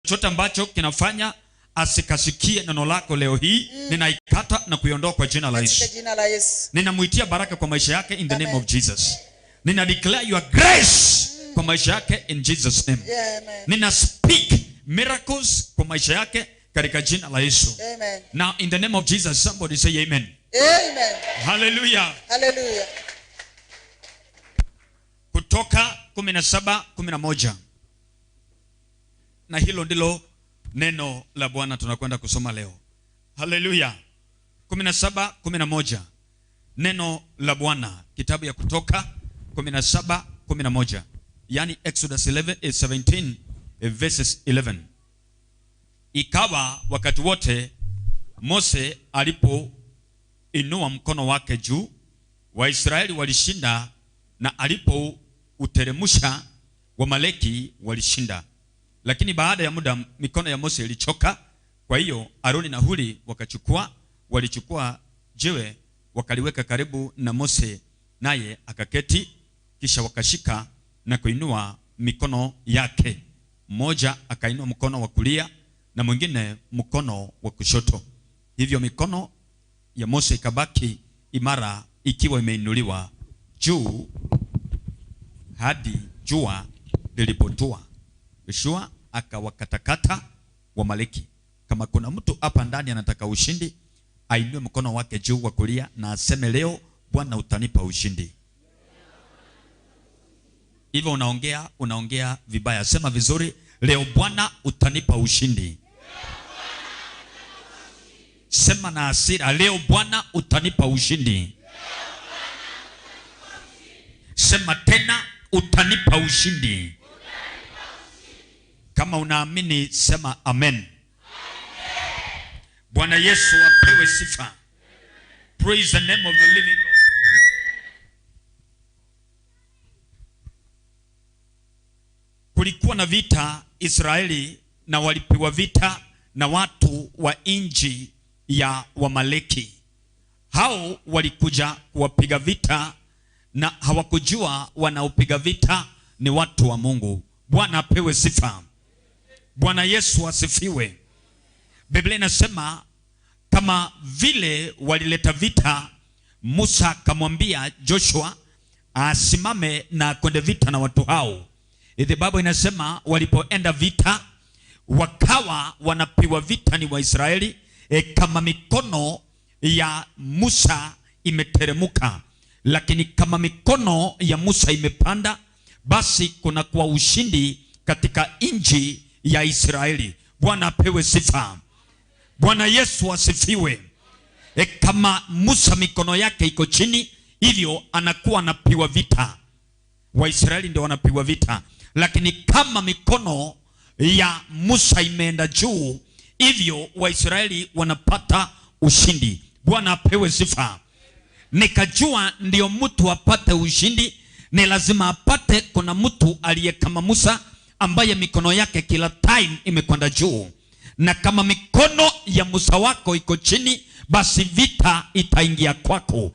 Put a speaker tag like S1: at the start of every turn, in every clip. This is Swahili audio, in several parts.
S1: Chochote ambacho kinafanya asikasikie neno lako leo hii, ninaikata na kuiondoa kwa jina la Yesu.
S2: Jina la Yesu.
S1: Ninamuitia baraka kwa maisha yake in the name of Jesus. Nina declare your grace kwa maisha yake in Jesus name.
S2: Yeah, amen.
S1: Nina speak miracles kwa maisha yake katika jina la Yesu.
S2: Amen.
S1: Now in the name of Jesus, somebody say amen.
S2: Amen.
S1: Hallelujah.
S2: Hallelujah.
S1: Kutoka 17:11. Na hilo ndilo neno la Bwana tunakwenda kusoma leo. Hallelujah. 17:11. Neno la Bwana, kitabu ya Kutoka 17:11. Yani Exodus 17 verses 11. Ikawa wakati wote Mose alipoinua mkono wake juu, Waisraeli walishinda, na alipouteremsha Wamaleki walishinda. Lakini baada ya muda mikono ya Mose ilichoka. Kwa hiyo Aroni na Huri walichukua jiwe wakaliweka karibu na Mose, naye akaketi. Kisha wakashika na kuinua mikono yake. Mmoja akainua mkono wa kulia na mwingine mkono wa kushoto. Hivyo mikono ya Mose ikabaki imara ikiwa imeinuliwa juu hadi jua lilipotua. Yoshua akawakatakata Wamaleki. Kama kuna mtu hapa ndani anataka ushindi, ainue mkono wake juu wa kulia na aseme leo, Bwana utanipa ushindi. Hivyo unaongea vibaya. Sema vizuri, leo Bwana utanipa ushindi. Sema na hasira, leo Bwana utanipa ushindi. Sema tena, utanipa ushindi. Kama unaamini sema amen. Bwana Yesu apewe sifa. Praise the name of the living God. Kulikuwa na vita Israeli, na walipigwa vita na watu wa nchi ya Wamaleki. Hao walikuja kuwapiga vita na hawakujua wanaopiga vita ni watu wa Mungu. Bwana apewe sifa. Bwana Yesu asifiwe. Biblia inasema kama vile walileta vita, Musa akamwambia Joshua asimame na kwende vita na watu hao. The Bible inasema walipoenda vita, wakawa wanapigwa vita ni Waisraeli, kama mikono ya Musa imeteremuka. Lakini kama mikono ya Musa imepanda, basi kuna kuwa ushindi katika nchi ya Israeli. Bwana apewe sifa. Bwana Yesu asifiwe. Kama Musa mikono yake iko chini, hivyo anakuwa anapigwa vita. Waisraeli ndio wanapigwa vita. Lakini kama mikono ya Musa imeenda juu, hivyo Waisraeli wanapata ushindi. Bwana apewe sifa. Nikajua ndio mtu apate ushindi ni lazima apate kuna mtu aliye kama Musa, ambaye mikono yake kila time imekwenda juu. Na kama mikono ya Musa wako iko chini, basi vita itaingia kwako.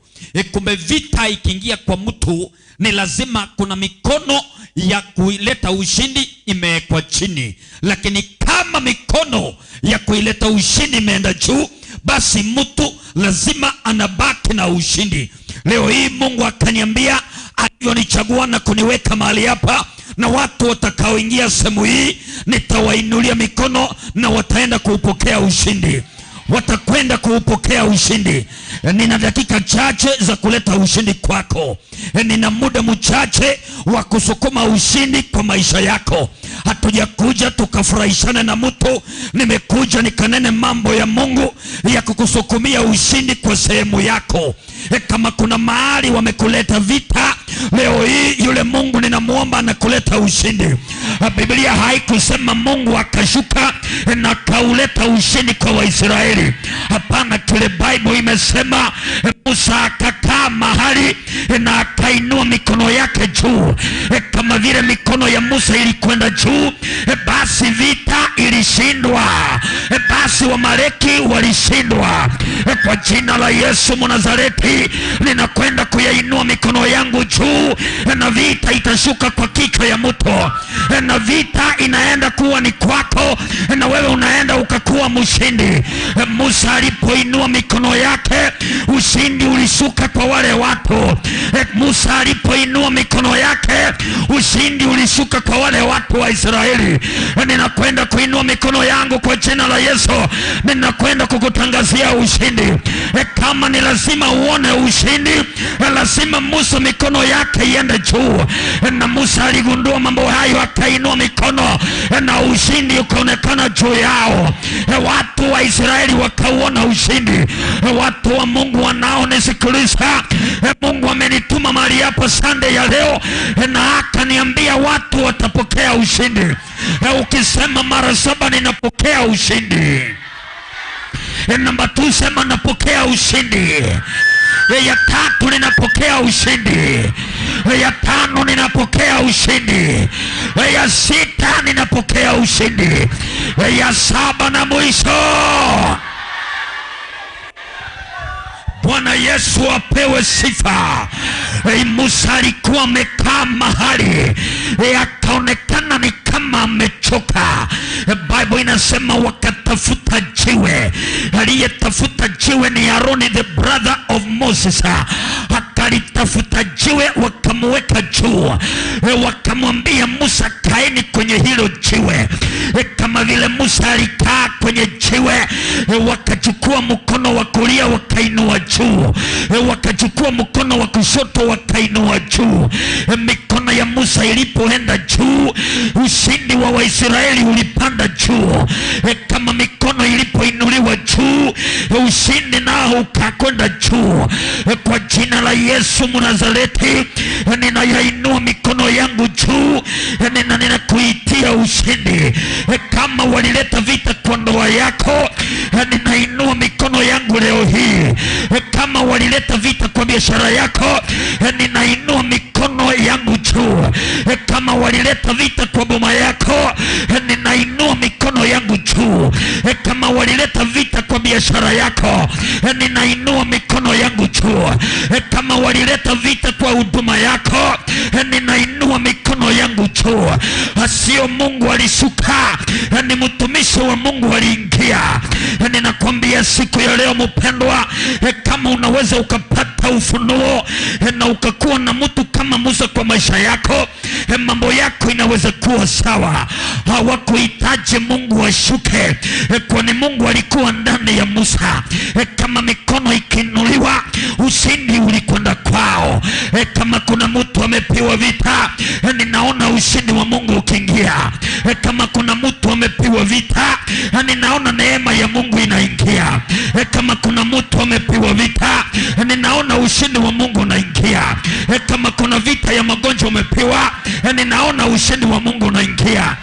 S1: Kumbe vita ikiingia kwa mtu, ni lazima kuna mikono ya kuileta ushindi imewekwa chini. Lakini kama mikono ya kuileta ushindi imeenda juu, basi mtu lazima anabaki na ushindi. Leo hii Mungu akaniambia alionichagua na kuniweka mahali hapa, na watu watakaoingia sehemu hii nitawainulia mikono na wataenda kuupokea ushindi. Watakwenda kuupokea ushindi. Nina dakika chache za kuleta ushindi kwako. Nina muda mchache wa kusukuma ushindi kwa maisha yako. Hatujakuja tukafurahishane na mtu. Nimekuja nikanene mambo ya Mungu ya kukusukumia ushindi kwa sehemu yako. Kama kuna mahali wamekuleta vita, leo hii yule Mungu ninamuomba anakuleta ushindi. Biblia haikusema Mungu akashuka na kauleta ushindi kwa Waisraeli. Hapana, kile Bible imesema Musa akakaa mahali na akainua mikono yake juu. Kama vile mikono ya Musa ilikwenda juu, basi vita ilishindwa. Basi Wamaleki walishindwa. Kwa jina la Yesu Mnazareti, ninakwenda kuyainua mikono yangu juu, na vita itashuka kwa kichwa ya mtu, na vita inaenda kuwa ni kwako, wewe unaenda ukakuwa mshindi. Musa alipoinua mikono yake, ushindi ulishuka kwa wale watu. Musa alipoinua mikono yake, ushindi ulishuka kwa wale watu wa Israeli. Ninakwenda kuinua mikono yangu kwa jina la Yesu, ninakwenda kukutangazia ushindi. Kama ni lazima uone ushindi, lazima Musa mikono yake iende juu. Na Musa aligundua mambo hayo, akainua mikono na ushindi ukaonekana juu yao. Watu wa Israeli wakauona ushindi. Watu wa Mungu wanaonisikiliza, Mungu amenituma mahali hapa Sunday ya leo na akaniambia watu watapokea ushindi. Ukisema mara 7 ninapokea ushindi. Namba 2 sema napokea ushindi. Ya 3 ninapokea ushindi. Ya 5 ninapokea ushindi. Ya 6 ninapokea ushindi. Ya 7 na mwisho, Bwana Yesu apewe sifa. Musa alikuwa amekaa mahali, akaonekana ni kama amechoka. Bible inasema wakatafuta jiwe. Aliyetafuta jiwe ni Aaron, the brother of Moses. Akalitafuta jiwe wakamweka juu, wakamwambia Musa, kaeni kwenye hilo jiwe. Kama vile Musa alikaa kwenye jiwe, wakachukua mkono wa kulia wakainua juu, wakachukua mkono wa kushoto wakainua juu. Mikono ya Musa ilipoenda juu, ushindi wa Waisraeli ulipanda juu. Kama mikono ilipoinuliwa juu, ushindi nao ukakwenda juu. Kwa jina la Yesu Mnazareti, ninayainua mikono yangu juu, ninakuitia ushindi. Kama walileta vita kwa ndoa yako, ninainua mikono yangu leo hii. Kama walileta vita kwa biashara yako, ninainua mikono yangu juu. Kama walileta vita kwa boma yako, ninainua mikono yangu juu. Kama walileta vita kwa biashara yako, ninainua mikono yangu juu. Kama walileta vita kwa huduma yako, ninainua mikono yangu juu. Sio Mungu alishuka, ni mtumishi wa Mungu aliingia. Ninakwambia siku ya leo mpendwa, kama unaweza ukapata ufunuo na ukakuwa na mtu kama Musa kwa maisha yako, mambo yako inaweza kuwa sawa. Hawakuhitaji Mungu ashuke, kwani Mungu alikuwa ndani ya Musa. Kama mikono ikiinuliwa, ushindi ulikwenda kwao. Kama kuna mtu amepewa vita, ninaona ushindi wa Mungu ukiingia. Kama kuna mtu amepewa vita, ninaona neema ya Mungu inaingia. Kama kuna mtu amepewa vita, ninaona ushindi wa Mungu unaingia. Kama kuna vita ya magonjwa umepewa, ninaona ushindi wa Mungu unaingia.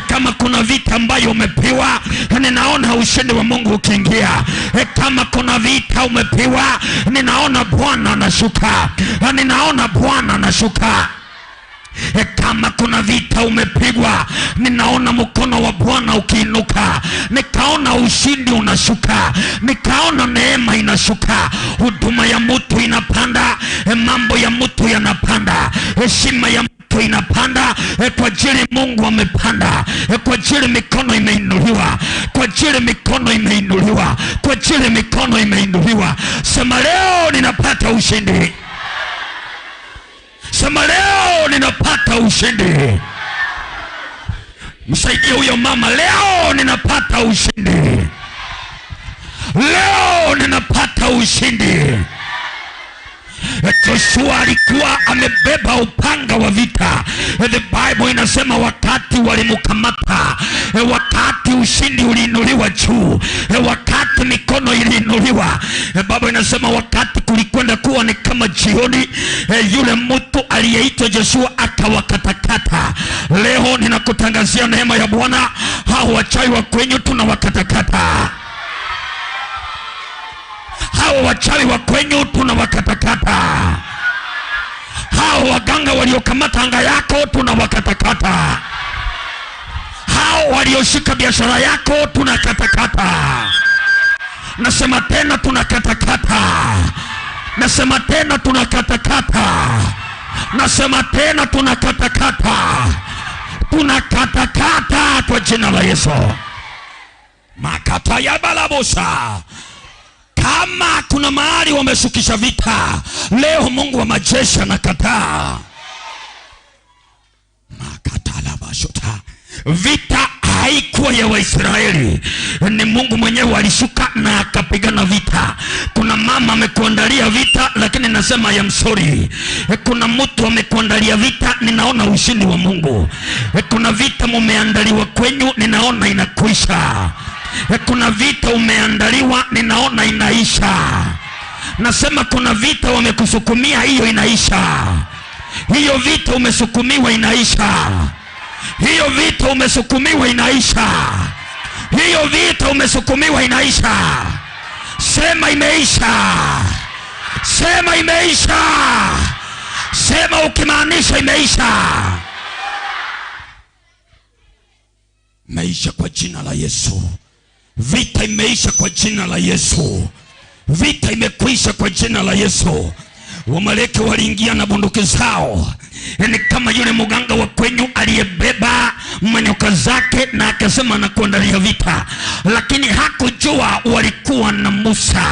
S1: Kama kuna vita ambayo umepewa, ninaona ushindi wa Mungu ukiingia. Kama kuna vita umepewa, ninaona Bwana anashuka. Ninaona Bwana anashuka. Kama kuna vita umepigwa, ninaona mkono wa Bwana ukiinuka. Nikaona ushindi unashuka, nikaona neema inashuka. Huduma ya mtu inapanda, mambo ya mtu yanapanda, heshima ya mtu inapanda, kwa ajili Mungu amepanda, kwa ajili mikono imeinuliwa, kwa ajili mikono imeinuliwa, kwa ajili mikono imeinuliwa. Sema leo ninapata ushindi. Sema leo ninapata ushindi. Msaidie huyo mama, leo ninapata ushindi. Leo ninapata ushindi. Joshua alikuwa amebeba upanga wa vita. The Bible inasema wakati walimkamata, wakati ushindi uliinuliwa juu, wakati mikono iliinuliwa, Bible inasema wakati kulikwenda kuwa ni kama jioni, yule mtu aliyeitwa Joshua akawakatakata. Leo ninakutangazia neema ya Bwana, hao wachawi wa kwenyu tunawakatakata. Hao wachawi wa kwenyu tunawakatakata. Hao waganga waliokamata anga yako tunawakatakata. Hao walioshika biashara yako tunakatakata. Nasema tena tunakatakata. Nasema tena tunakatakata. Nasema tena tunakatakata. Tunakatakata kwa jina la Yesu. Makata ya balabosa. Kama kuna mahali wameshukisha vita, leo Mungu wa majeshi anakataa. Makatalabashota. Vita haikuwa ya Waisraeli, ni Mungu mwenyewe alishuka na akapigana vita. Kuna mama amekuandalia vita, lakini nasema I am sorry. Kuna mtu amekuandalia vita, ninaona ushindi wa Mungu. Kuna vita mumeandaliwa kwenyu, ninaona inakwisha. Kuna vita umeandaliwa, ninaona inaisha. Nasema kuna vita wamekusukumia, hiyo inaisha. Hiyo vita umesukumiwa inaisha. Hiyo vita umesukumiwa inaisha. Hiyo vita umesukumiwa inaisha. Sema imeisha. Sema imeisha. Sema ukimaanisha imeisha. Imeisha kwa jina la Yesu. Vita imeisha kwa jina la Yesu. Vita imekwisha kwa jina la Yesu. Wamaleki waliingia na bunduki zao. Ni kama yule muganga wa kwenyu aliyebeba manyoka zake na akasema anakuandalia vita, lakini hakujua walikuwa na Musa.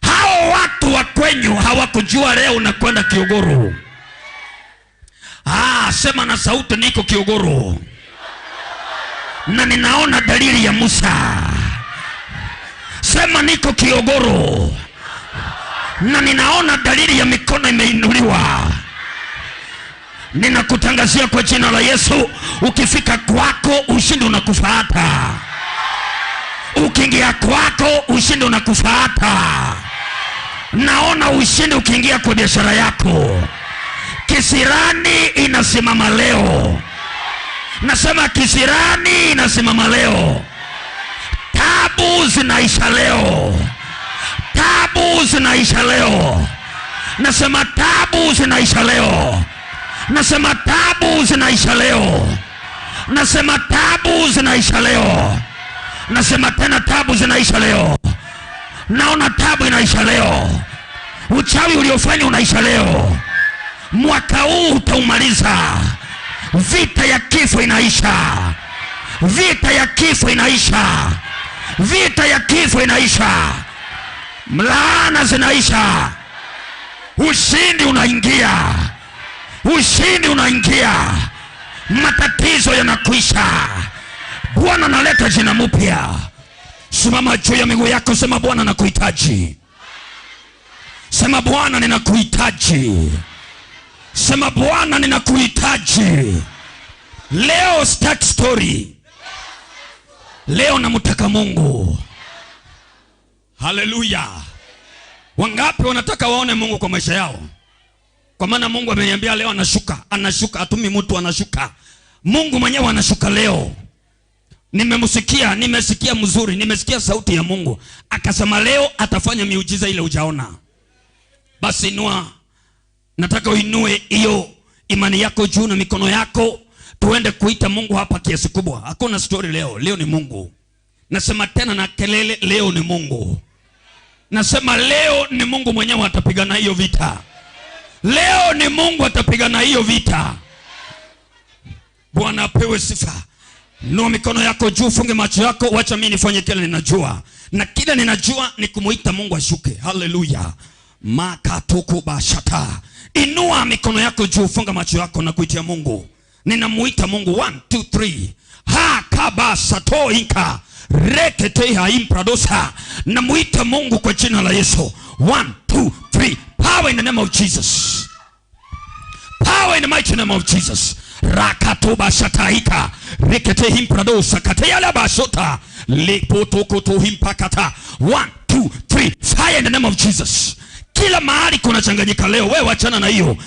S1: Hao watu wa kwenyu hawakujua leo unakwenda Kiogoro. Sema na sauti, niko Kiogoro na ninaona dalili ya Musa. Sema niko Kiogoro na ninaona dalili ya mikono imeinuliwa. Ninakutangazia kwa jina la Yesu, ukifika kwako ushindi unakufuata. Ukiingia kwako ushindi unakufuata. Naona ushindi ukiingia kwa biashara yako. Kisirani inasimama leo. Nasema kisirani inasimama leo. Tabu zinaisha leo. Tabu zinaisha leo. Nasema tabu zinaisha leo. Nasema tabu zinaisha leo. Nasema tabu zinaisha leo. Nasema tena tabu zinaisha leo. Naona tabu inaisha leo. Uchawi uliofanya unaisha leo. Mwaka huu utaumaliza. Vita ya kifo inaisha. Vita ya kifo inaisha. Vita ya kifo inaisha. Mlaana zinaisha. Ushindi unaingia. Ushindi unaingia. Matatizo yanakwisha. Bwana analeta jina mpya. Simama juu ya miguu yako, sema Bwana nakuhitaji. Sema Bwana ninakuhitaji. Sema Bwana ninakuhitaji. Leo start story. Leo namtaka Mungu. Haleluya. Wangapi wanataka waone Mungu kwa maisha yao? Kwa maana Mungu ameniambia leo anashuka, anashuka, atumi mtu anashuka. Mungu mwenyewe anashuka leo. Nimemsikia, nimesikia mzuri, nimesikia sauti ya Mungu. Akasema leo atafanya miujiza ile hujaona. Basi inua, nataka uinue hiyo imani yako juu na mikono yako, tuende kuita Mungu hapa kiasi kubwa. Hakuna story leo, leo ni Mungu. Nasema tena na kelele, leo ni Mungu. Nasema leo ni Mungu mwenyewe atapigana hiyo vita. Leo ni Mungu atapigana hiyo vita. Bwana apewe sifa. Inua mikono yako juu, funge macho yako, wacha mimi nifanye kile ninajua. Na kile ninajua ni kumuita Mungu ashuke. Haleluya. Makatuku bashata. Inua mikono yako juu, funga macho yako na kuitia Mungu. Ninamuita Mungu. 1 2 3. Ha kaba sato inka. Rekete ha impradosa. Namuita Mungu kwa jina la Yesu. 1 2 3. Power in the name of Jesus. Power in the mighty name of Jesus. Rakatoba shataika. Rekete himpradosa. Kateyala basota. Lepotokoto himpakata. 1 2 3. Fire in the name of Jesus. Kila mahali kuna changanyika leo. Wewe achana na hiyo.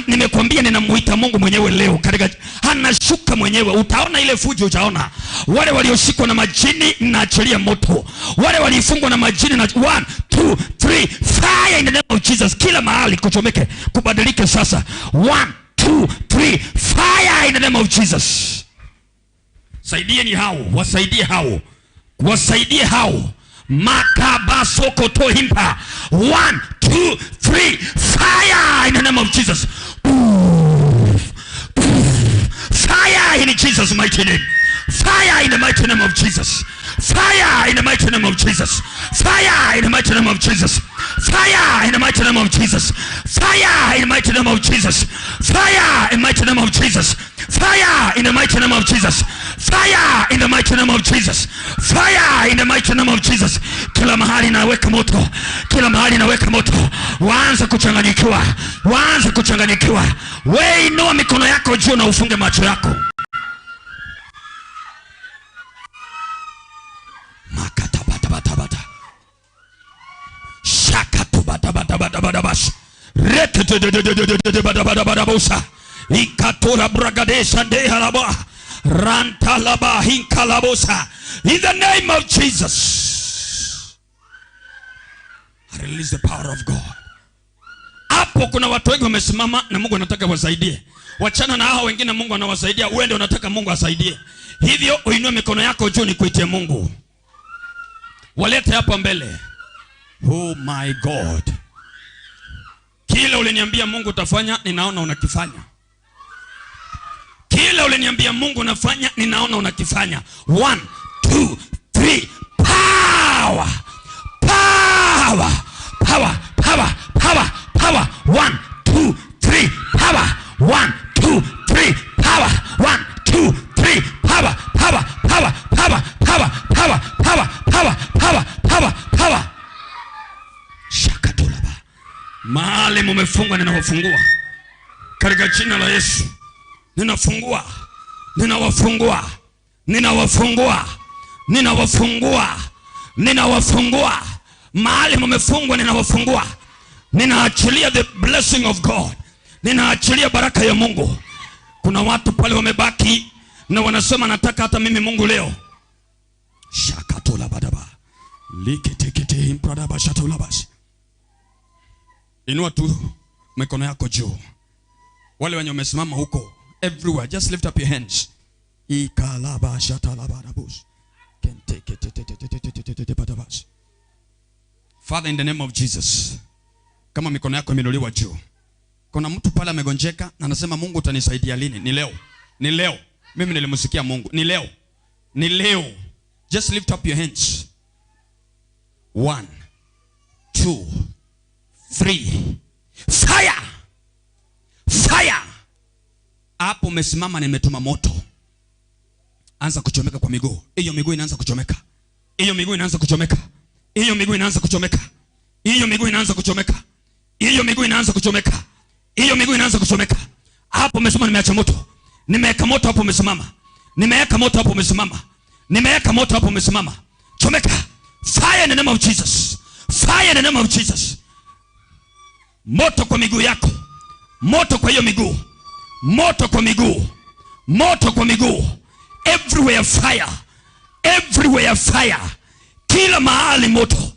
S1: Nimekuambia ninamuita Mungu mwenyewe leo. Katika anashuka mwenyewe. Utaona ile fujo, utaona. Wale walioshikwa na majini naachilia moto. Wale walifungwa na majini na 1 2 3. Fire in the name of Jesus. Kila mahali kuchomeke, kubadilike sasa. 1 2 3. Fire in the name of Jesus. Saidieni hao, wasaidie hao. Wasaidie hao. Makabasokotohimpa. 1 2 3. Fire in the name of Jesus. Fire in Jesus' mighty name. Fire in the mighty name of Jesus. Fire in the mighty name of Jesus. Fire in the mighty name of Jesus. Fire in the mighty name of Jesus. Fire in the mighty name of Jesus. Fire in the mighty name of Jesus. Fire in the mighty name of Jesus. Fire in the mighty name of Jesus. Fire in the mighty name of Jesus. Kila mahali naweka moto. Kila mahali naweka moto. Waanze kuchanganyikiwa. Waanze kuchanganyikiwa. Wewe inua mikono yako juu na ufunge macho yako. Makatabatabata. Shakatubatabatabatabash. Retetetetetetetetetabatabatabosha. Ikatora bragadesha dehalaba. Rantalaba hinkalabosa. In the name of Jesus, I release the power of God. Hapo kuna watu wengi wamesimama na Mungu anataka wasaidie. Wachana na hao wengine, Mungu anawasaidia. Wewe ndio unataka Mungu asaidie. Hivyo uinue mikono yako juu ni kuitie Mungu. Walete hapa mbele. Oh my God. Kila uliniambia Mungu utafanya, ninaona unakifanya. Kila uliniambia Mungu unafanya, ninaona unakifanya. 1 2 3. Power. Power. Power. Power. Power. Power. 1 2 3. Power. 1 2 3. Power. 1 2 3. Power. Power. Power. Power. Power. Power. Power. Power. Power. Power. Power. Shakatulaba. Mahali mumefungwa ninawafungua. Katika jina la Yesu. Ninafungua. Ninawafungua. Ninawafungua. Ninawafungua. Ninawafungua. Mahali mumefungwa ninawafungua. Ninaachilia the blessing of God. Ninaachilia baraka ya Mungu. Kuna watu pale wamebaki na wanasema nataka hata mimi Mungu leo. Shakatola badaba. Likitikiti impradaba shatolabas. Inua tu mikono yako juu. Wale wenye wamesimama huko everywhere, just lift up your hands. Ikalaba shatalabadabus. Kenteketetetetetetetetetetetabas. Father, in the name of Jesus. Kama mikono yako imeinuliwa juu. Kuna mtu pale amegonjeka na anasema Mungu utanisaidia lini? Ni leo. Ni leo. Mimi nilimsikia Mungu. Ni leo. Ni leo. Just lift up your hands. 1 2 3. Fire! Fire! Hapo umesimama nimetuma moto. Anza kuchomeka kwa miguu. Hiyo miguu inaanza kuchomeka. Hiyo miguu inaanza kuchomeka. Hiyo miguu inaanza kuchomeka. Hiyo miguu inaanza kuchomeka. Hiyo miguu inaanza kuchomeka. Hiyo miguu inaanza kuchomeka. Hapo umesimama nimeacha moto. Nimeweka moto hapo umesimama. Nimeweka moto hapo umesimama. Nimeweka moto hapo umesimama. Chomeka. Fire in the name of Jesus. Fire in the name of Jesus. Moto kwa miguu yako. Moto kwa hiyo miguu. Moto kwa miguu. Moto kwa miguu. Everywhere fire. Everywhere fire. Kila mahali moto.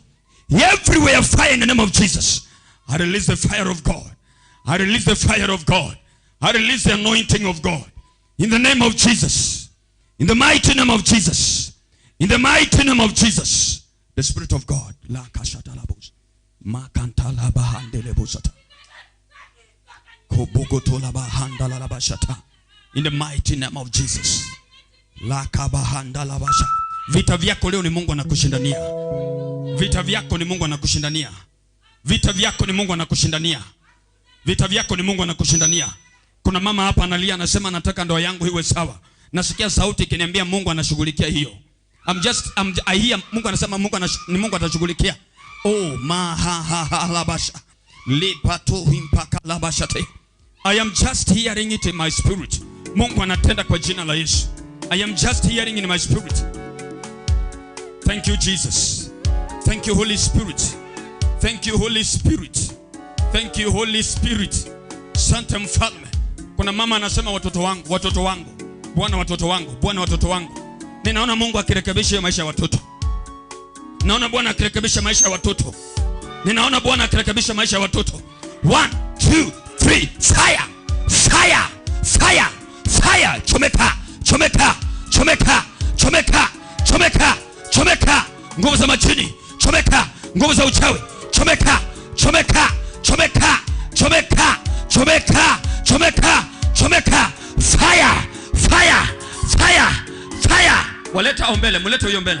S1: Everywhere fire in the name of Jesus. I release the fire of God. I release the fire of God. I release the anointing of God. In the name of Jesus. In the mighty name of Jesus. In the mighty name of Jesus. The Spirit of God. La kashatalabos. Makantalabahandelebosata. Kobogotolabahandalalabashata. In the mighty name of Jesus. La kabahandalabasha. Vita vyako leo ni Mungu anakushindania. Vita vyako ni Mungu anakushindania. Vita vyako ni Mungu anakushindania. Vita vyako ni Mungu anakushindania. Kuna mama hapa analia anasema nataka ndoa yangu iwe sawa. Nasikia sauti ikiniambia Mungu anashughulikia hiyo. I hear Mungu anasema Mungu ni Mungu atashughulikia. Oh mahahalabasha. Lipato himpaka labashate. I am just hearing it in my spirit. Mungu anatenda kwa jina la Yesu. I am just hearing in my spirit. Thank you Jesus. Thank you Holy Spirit. Thank you Holy Spirit. Thank you Holy Spirit. Sante mfalme. Kuna mama anasema watoto wangu, watoto wangu. Bwana watoto wangu, Bwana watoto wangu. Ninaona Mungu akirekebisha maisha ya watoto. Naona Bwana akirekebisha maisha ya watoto. Ninaona Bwana akirekebisha maisha ya watoto. 1 2 3. Fire! Fire! Fire! Fire! Chomeka! Chomeka! Chomeka! Chomeka! Chomeka! Chomeka! Nguvu za majini, chomeka! Nguvu za uchawi, chomeka! Chomeka! Chomeka! Chomeka! Chomeka! Chomeka! Chomeka! Fire! Fire! Fire! Fire! Waleta mbele, mulete huyo mbele.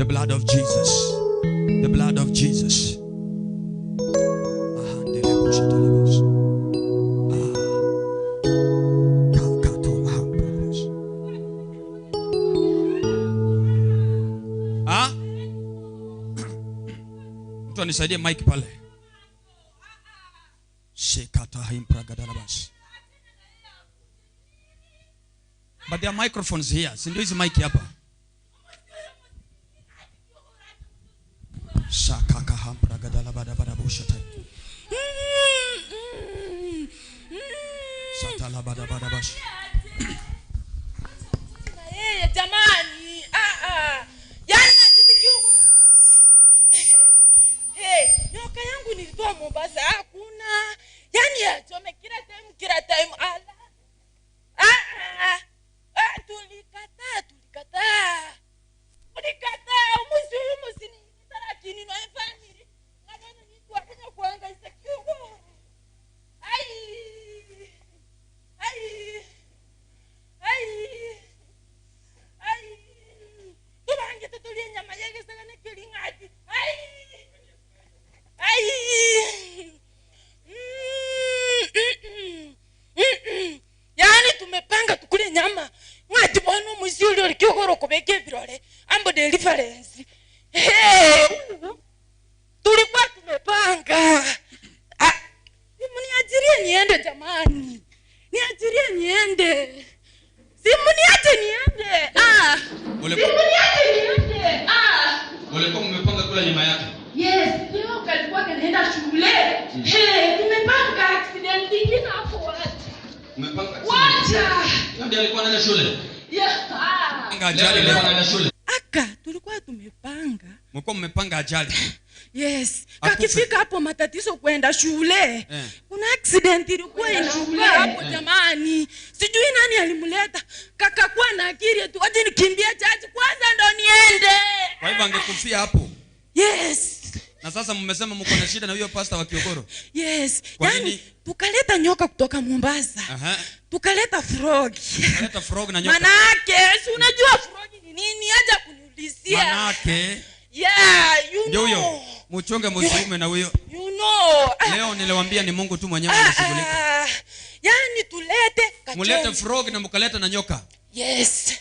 S1: The blood of Jesus. The blood of Jesus. Ah? Mtu anisaidie mic pale. But there are microphones here. Si ndio hizi mic hapa.
S2: Jamani, yani nyoka yangu nilitoa Mombasa hakuna. Yani achome kila time ala. Tulikataa. Tulikataa umusi umusi ni tarakini no family. Ngabona nitu akunya kuanga isakiwa. Ai. Ai. Ai. Ai. Tubange tutulie nyama yake sana nekelingati. Ai. Ai. Yani tumepanga tukule nyama. Ngati bwana muzi uli olikihoro kubeke virole. Ambo deliverance. Hey. Tulikuwa tumepanga. Simu niajirie niende jamani. Niajirie niende. Simu niache niende. Simu niache niende.
S1: Ulikuwa mmepanga kula nyama yake?
S2: Yes, leo kalikuwa kanaenda shule. Hey, tumepanga accident nyingine hapo wacha.
S1: Umepanga accident?
S2: Wacha.
S1: Ndio alikuwa anaenda shule.
S2: Yeah.
S1: Ajali leo anaenda shule.
S2: Aka, tulikuwa tumepanga.
S1: Mlikuwa mmepanga ajali.
S2: Yes. Kakifika hapo matatizo kwenda shule. Kuna accident ilikuwa inakuwa hapo jamani. Sijui nani alimleta. Kakakuwa na akili tu. Aje nikimbie chachi kwanza ndo niende.
S1: Kwa hivyo angekufia hapo.
S2: Yes.
S1: Na sasa mmesema mko na shida na huyo pastor wa Kiogoro.
S2: Yes. Yani tukaleta nyoka kutoka Mombasa. Tukaleta frog.
S1: Tukaleta frog na nyoka.
S2: Manake, si unajua frog ni nini? Acha kuniulizia.
S1: Manake.
S2: Yeah, you know.
S1: Huyo. Mchunge msiume na huyo.
S2: You know.
S1: Leo niliwaambia ni Mungu tu mwenyewe anashughulika.
S2: Yani tulete kachoni.
S1: Mulete frog na mkaleta na nyoka.
S2: Yes.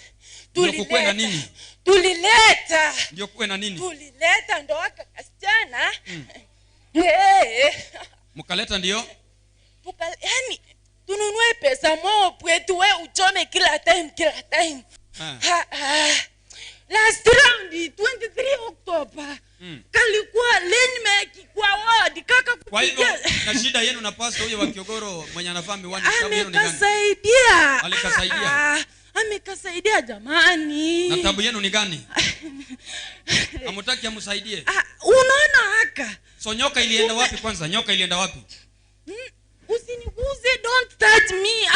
S1: Tulileta. Ndio na nini?
S2: Tulileta.
S1: Ndio kuwe na nini?
S2: Tulileta ndo akasichana. Eh.
S1: Mkaleta ndio?
S2: Yani tununue pesa mob wetu we uchome kila time kila time. Last round 23 October. Kalikuwa landmark kwa ward kaka.
S1: Kwa hivyo na shida yenu na pastor huyo wa Kiogoro mwenye anavaa miwani sababu yenu ni gani?
S2: Amekasaidia.
S1: Alikasaidia.
S2: Amekasaidia jamani.
S1: Na tabu yenu ni gani? Hamtaki amsaidie.
S2: Unaona haka.
S1: So nyoka ilienda wapi kwanza? Nyoka ilienda wapi?
S2: Usiniguze, don't touch me.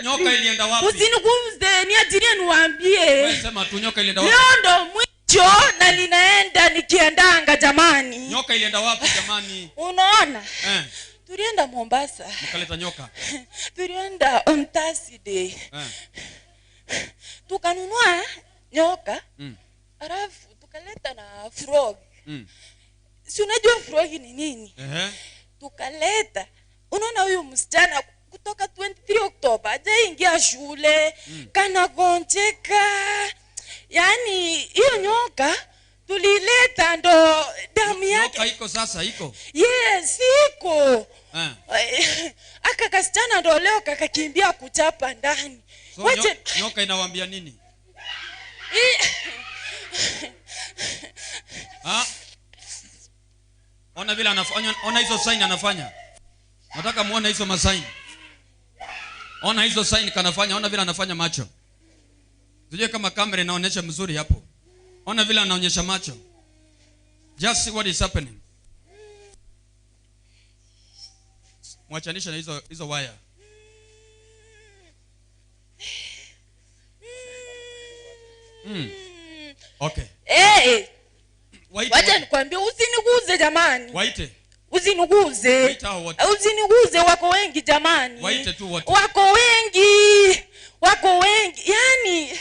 S1: Nyoka ilienda wapi?
S2: Usiniguze, niajirie niwaambie.
S1: Wewe sema tu nyoka ilienda wapi?
S2: Leo ndo mwisho na ninaenda nikiendanga jamani.
S1: Nyoka ilienda wapi jamani?
S2: Unaona? Tulienda Mombasa.
S1: Mkaleta nyoka.
S2: Tulienda on Thursday. Tukanunua nyoka. Alafu tukaleta na frog. Si unajua frog ni nini? Tukaleta. Unaona huyu msichana kutoka 23 Oktoba hajaingia shule, kana gonjeka. Yani hiyo nyoka tulileta ndo damu yake.
S1: Nyoka iko sasa iko?
S2: Yes, iko. Aka kasichana ndo leo kakakimbia kuchapa ndani.
S1: So, nyoka inawaambia nini? Ona vile anafanya, ona hizo sign anafanya. Nataka muone hizo masign. Ona hizo sign kanafanya, ona vile anafanya macho. Sijui kama kamera inaonyesha mzuri hapo. Ona vile anaonyesha macho. Just see what is happening. Mwachanisha na hizo wire. Okay.
S2: Wacha nikwambie usiniguze jamani.
S1: Waite.
S2: Usiniguze. Usiniguze, wako wengi jamani.
S1: Waite tu wote.
S2: Wako wengi. Wako wengi. Yani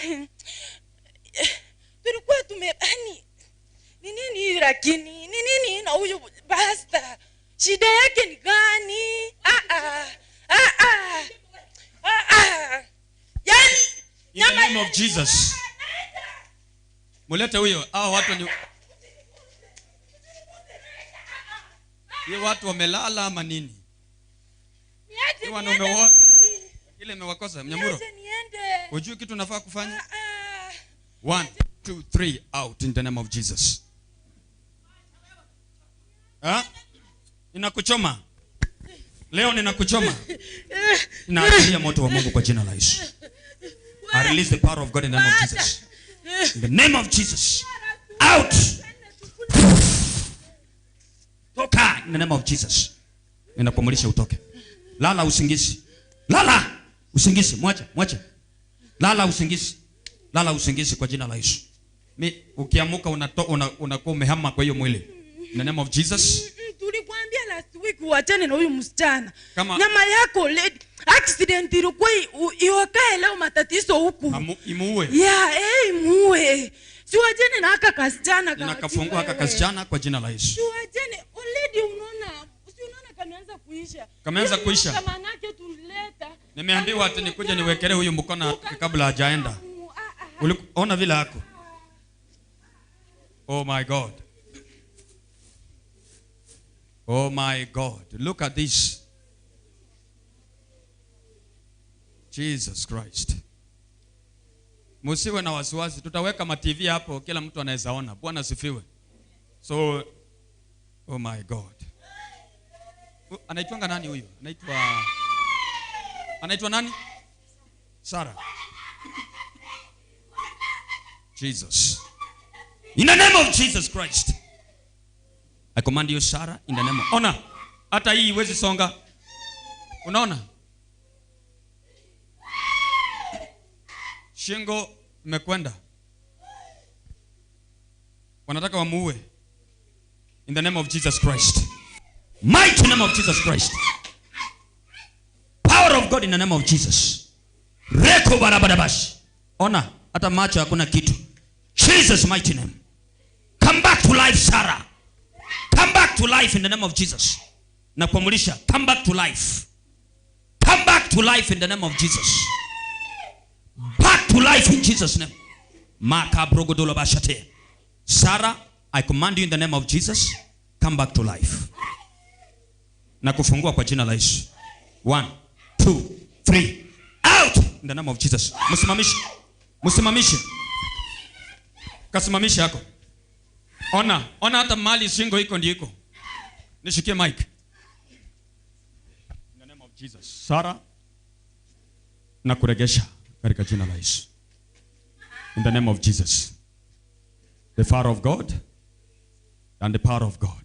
S2: tulikuwa yani lakini ni nini na huyu pastor? Shida yake ni gani? Yaani
S1: in the name of Jesus. Mulete huyo. Hao watu ni hiyo watu wamelala ama nini? Ni wanaume wote. Ile imewakosa Mnyamuro. Unajui kitu unafaa kufanya? 1 2 3 out in the name of Jesus. Ninakuchoma. Leo ninakuchoma. Ninaachilia moto wa Mungu kwa jina la Yesu. I release the power of God in the name of Jesus. In the name of Jesus. Out. Toka in the name of Jesus. Ninakuamrisha utoke. Lala usingizi. Lala usingizi. Mwacha, mwacha. Lala usingizi. Lala usingizi kwa jina la Yesu. Mi ukiamuka unakuwa umehama kwa hiyo mwili. In the name of Jesus.
S2: Tulikwambia last week uachane na huyu msichana. Nyama yako lady accident ilikuwa iwakae leo matatizo huku.
S1: Imuue.
S2: Yeah, imuue. Si uachane na haka kasichana.
S1: Ninakafungua haka kasichana kwa jina la Yesu.
S2: Si uachane already unaona, si unaona kameanza kuisha.
S1: Kameanza kuisha.
S2: Kama nake tulileta.
S1: Nimeambiwa ati nikuje niwekelee huyu mkono kabla hajaenda. Uliona vile hako. Oh my God. Oh my God. Look at this. Jesus Christ. Musiwe na wasiwasi. Tutaweka ma TV hapo kila mtu anaweza ona. Bwana asifiwe. So oh my God. Anaitwa nani huyu? Anaitwa nani? Sarah. Jesus. In the name of Jesus Christ. I command you, Sarah, in the name of... Ona, hata hii iwezi songa. Unaona? Shingo imekwenda. Wanataka wamuue. In the name of Jesus Christ. Mighty name of Jesus Christ. Power of God in the name of Jesus. Reko barabarabash. Ona, hata macho hakuna kitu. Jesus mighty name. Come back to life, Sarah. Come back to life in the name of Jesus. Nakuamulisha, come back to life. Come back to life in the name of Jesus. Back to life in Jesus' name. Makabrogodolobashate. Sarah, I command you in the name of Jesus, come back to life. Nakufungua kwa jina la Yesu. 1 2 3 out in the name of Jesus. Msimamishe. Msimamishe. Kasimamishe yako. Ona, ona hata mali shingo iko ndio iko. Nishikie mic. In the name of Jesus. Sarah, nakuregesha katika jina la Yesu. In the name of Jesus. The fire of God and the power of God.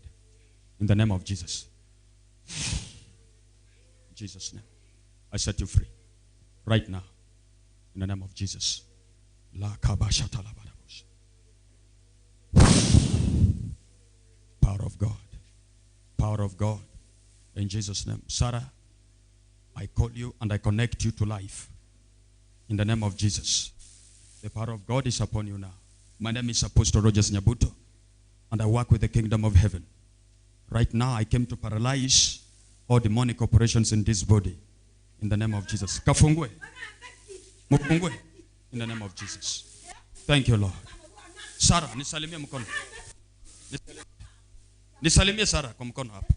S1: In the name of Jesus. In Jesus' name. I set you free. Right now. In the name of Jesus. La kabashata la barabush. Power of God. Power of God. In Jesus' name. Sarah, I call you and I connect you to life. In the name of Jesus. The power of God is upon you now. My name is Apostle Rogers Nyabuto, and I work with the kingdom of heaven. Right now, I came to paralyze all demonic operations in this body. In the name of Jesus. Kafungwe. Mufungwe. In the name of Jesus. Thank you, Lord. Sarah, nisalimie mkono. Nisalimie Sarah kwa mkono hapa.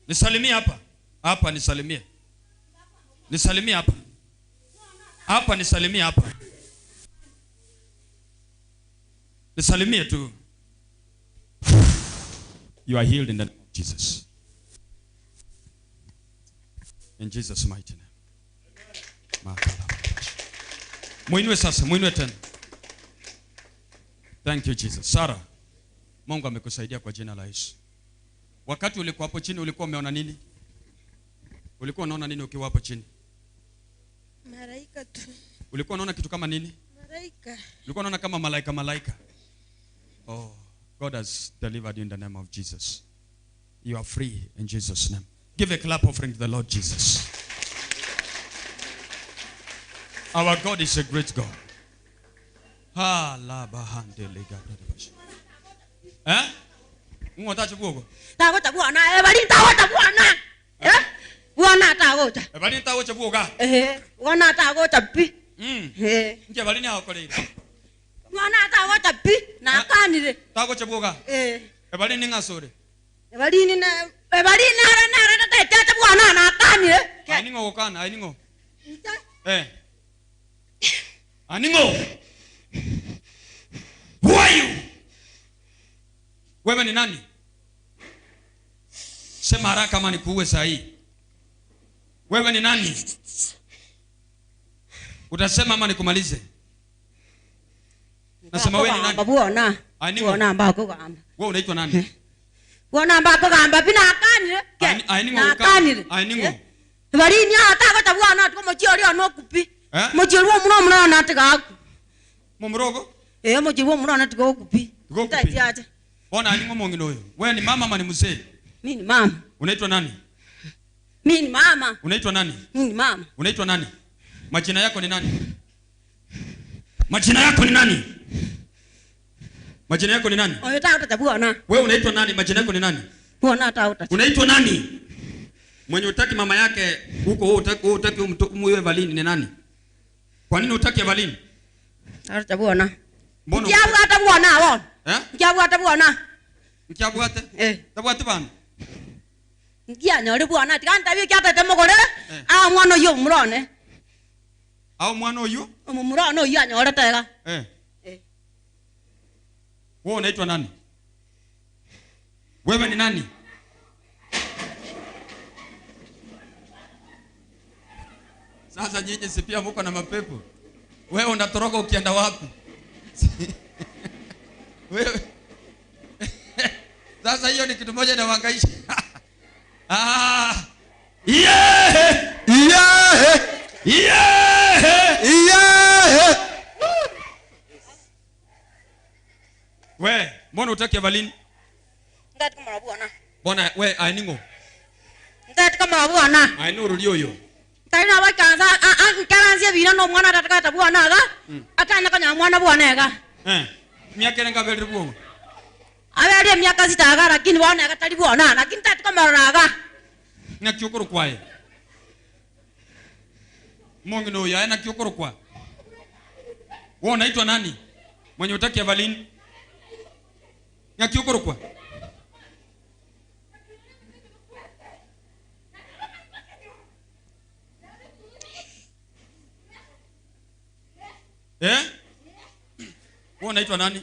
S1: Nisalimie hapa. Hapa nisalimie. Nisalimie hapa. Hapa nisalimie hapa. Nisalimie tu. You are healed in the name of Jesus. In Jesus' mighty name. Muinue sasa, muinue tena. Thank you Jesus. Sarah, Mungu amekusaidia kwa jina la Yesu. Wakati ulikuwa hapo chini ulikuwa umeona nini? Ulikuwa unaona nini ukiwa hapo chini?
S2: Malaika tu.
S1: Ulikuwa unaona kitu kama nini?
S2: Malaika.
S1: Ulikuwa unaona kama malaika malaika. Oh, God has delivered you in the name of Jesus. You are free in Jesus' name. Give a clap offering to the Lord Jesus. Our God is a great God. Ha la bahande lega. Eh? Ng'otache bwogo.
S2: Tagocha bwana, ebali tagocha bwana. Eh? Bwana tagocha.
S1: Ebali tagocha bwoga.
S2: Eh, bwana tagocha pi. Eh.
S1: Nje bali ni akoleire.
S2: Mwana tagocha pi na kanire.
S1: Tagocha bwoga.
S2: Eh.
S1: Ebali ni ngasore.
S2: Ebali ni na ebali nara nara tata bwana na kanire.
S1: Aningo gokana, aningo. Eh. Aningo. Who are you? Wewe ni nani? Sema haraka kama nikuue saa hii. Wewe ni nani? Utasema ama nikumalize? Nasema wewe ni nani?
S2: Bwana.
S1: Aningo.
S2: Bwana mbako gamba.
S1: Wewe unaitwa nani?
S2: Bwana mbako gamba bina kanire.
S1: Aningo.
S2: Na kanire.
S1: Aningo.
S2: Bali ni atagocha bwana tukomochio no kupi.
S1: Eh?
S2: Mochio muno muno na tigaku.
S1: Mumurogo?
S2: Eh, mochio muno na tigaku.
S1: Tigaku. Bona aningo mwingine huyo. Wewe ni mama ama ni mzee?
S2: Mimi ni mama.
S1: Unaitwa nani?
S2: Mimi ni mama.
S1: Unaitwa nani?
S2: Mimi ni mama.
S1: Unaitwa nani? Majina yako ni nani? Majina yako ni nani? Majina yako ni nani?
S2: Oyo taota bwana.
S1: Wewe unaitwa nani? Majina yako ni nani?
S2: Bwana taota.
S1: Unaitwa nani? Mwenye utaki mama yake huko wewe utaki, wewe utaki huyo Evelyn ni nani? Kwa nini utaki Evelyn?
S2: Taota bwana.
S1: Mbona?
S2: Nkiabwata bwana won.
S1: Eh?
S2: Nkiabwata bwana.
S1: Nkiabwate?
S2: Eh.
S1: Tabwate bana.
S2: Nkianyore bwana tikanta bi kyatete mogore. Ah mwana yo murone.
S1: Au mwana oyo?
S2: Murone oyo anyore tega.
S1: Eh.
S2: Eh.
S1: Wewe unaitwa nani? Wewe ni nani? Sasa nyinyi si pia mko na mapepo? Wewe unatoroka ukienda wapi? Wewe. Sasa hiyo ni kitu moja inahangaisha. Ah. Yeah!
S3: Yeah!
S1: Yeah!
S3: Yeah!
S1: We, mbona utaki Evelyn?
S2: Ngati kama bwana.
S1: Bwana we aningo.
S2: Ngati kama bwana.
S1: Ainu rulio yo.
S2: Taina bakanza nkaranzie bina no mwana atakata bwana ga. Atana kanya mwana bwana ga.
S1: Eh. Miaka renga beli bwo.
S2: Abe miaka sita lakini bwana gatari bwana lakini tatu kama raga.
S1: Na kyokoro kwaye. Mungu no ya na kyokoro kwa. Wewe unaitwa nani? Mwenye utaki Evelyn? Na kyokoro kwa. Eh? Wewe unaitwa nani?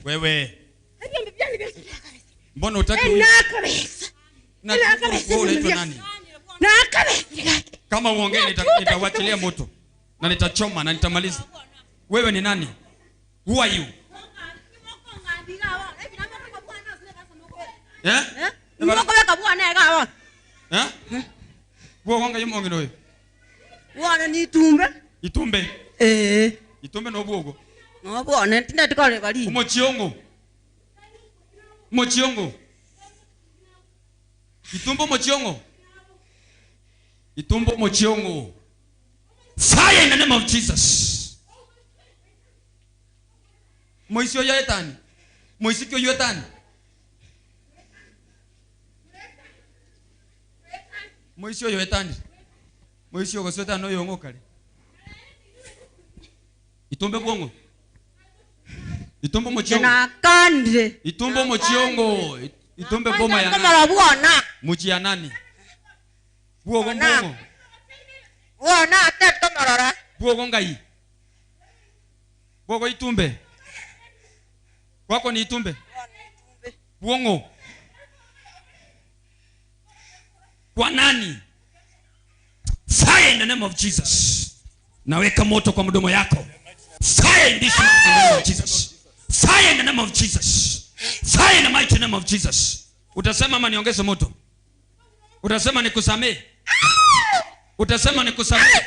S1: Wewe. Mbona utaki huyu? Na wewe unaitwa nani? Kama uongee nitawachilia moto na nitachoma na nitamaliza. Wewe ni nani? Who are you? Eh? Eh? Wewe wanga yumo ngino wewe.
S2: Bwana ni itumbe.
S1: Itumbe.
S2: Eh.
S1: Itumbe no bwogo.
S2: No bwana tinda tikole bali.
S1: Umochiongo. Mochiongo. Itumbo mochiongo. Itumbo mochiongo. Fire in the name of Jesus. Moisio ya etani. Moisikio yetani. Moisio yetani. Moisio gosota no yongo kale. Itumbe bwongo. Itumbo mochiongo.
S2: Na kande.
S1: Itumbo mochiongo. Itumbe boma ya
S2: nani?
S1: Muchi ya nani? Bwogo mbongo.
S2: Bwana atatu marora.
S1: Bwogo ngai. Bwogo itumbe. Kwako ni itumbe. Bwongo. Kwa nani? Fire in the name of Jesus. Naweka moto kwa mdomo yako. Fire in this name of Jesus. Fire in the name of Jesus. Fire in the mighty name of Jesus. Utasema ama niongeze moto? Utasema nikusamee? Utasema nikusamee?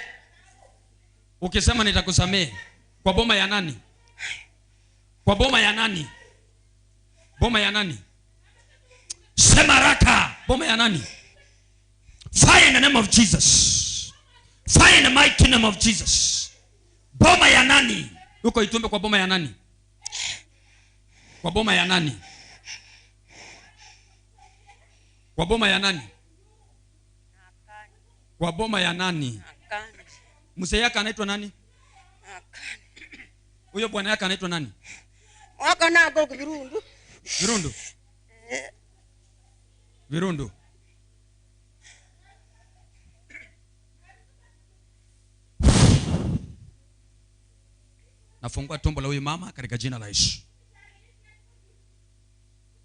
S1: Ukisema nitakusamee. Kwa boma ya nani? Kwa boma ya nani? Boma ya nani? Sema haraka. Boma ya nani? Fire in the name of Jesus. Fire in the mighty name of Jesus. Boma ya nani? Uko Itumbe kwa boma ya nani? Kwa boma ya nani? Kwa boma ya nani? Kwa boma ya nani? Mzee yake anaitwa nani? Huyo bwana yake anaitwa nani?
S2: Wako nako Virundu.
S1: Virundu. Virundu. Nafungua tumbo la huyu mama katika jina la Yesu.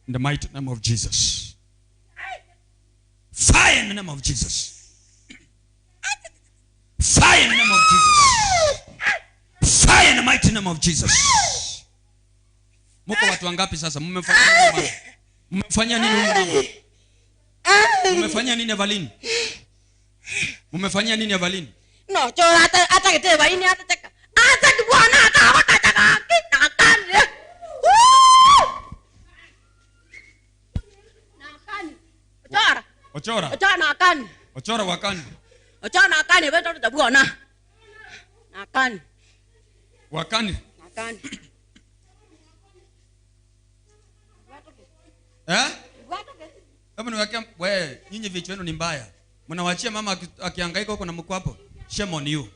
S1: In the mighty name of Jesus. Fire in the name of Jesus. Fire in the name of Jesus. Fire in the mighty name of Jesus. Mko watu wangapi sasa? Mmefanya nini? Mmefanya nini huyu mama? Mmefanya nini Evelyn? Mmefanya nini Evelyn?
S2: No, cho hata kiteba ini hata cheka. Hata bwana hata hata nakani. Nakani. Ochora.
S1: Ochora.
S2: Ochora nakani.
S1: Ochora wakani.
S2: Ochora nakani wewe ndo bwana. Nakani.
S1: Wakani.
S2: Nakani.
S1: Eh? Hebu niwakia wewe, nyinyi vichwa wenu ni mbaya. Mnawaachia mama akihangaika huko na mko hapo. Shame on you.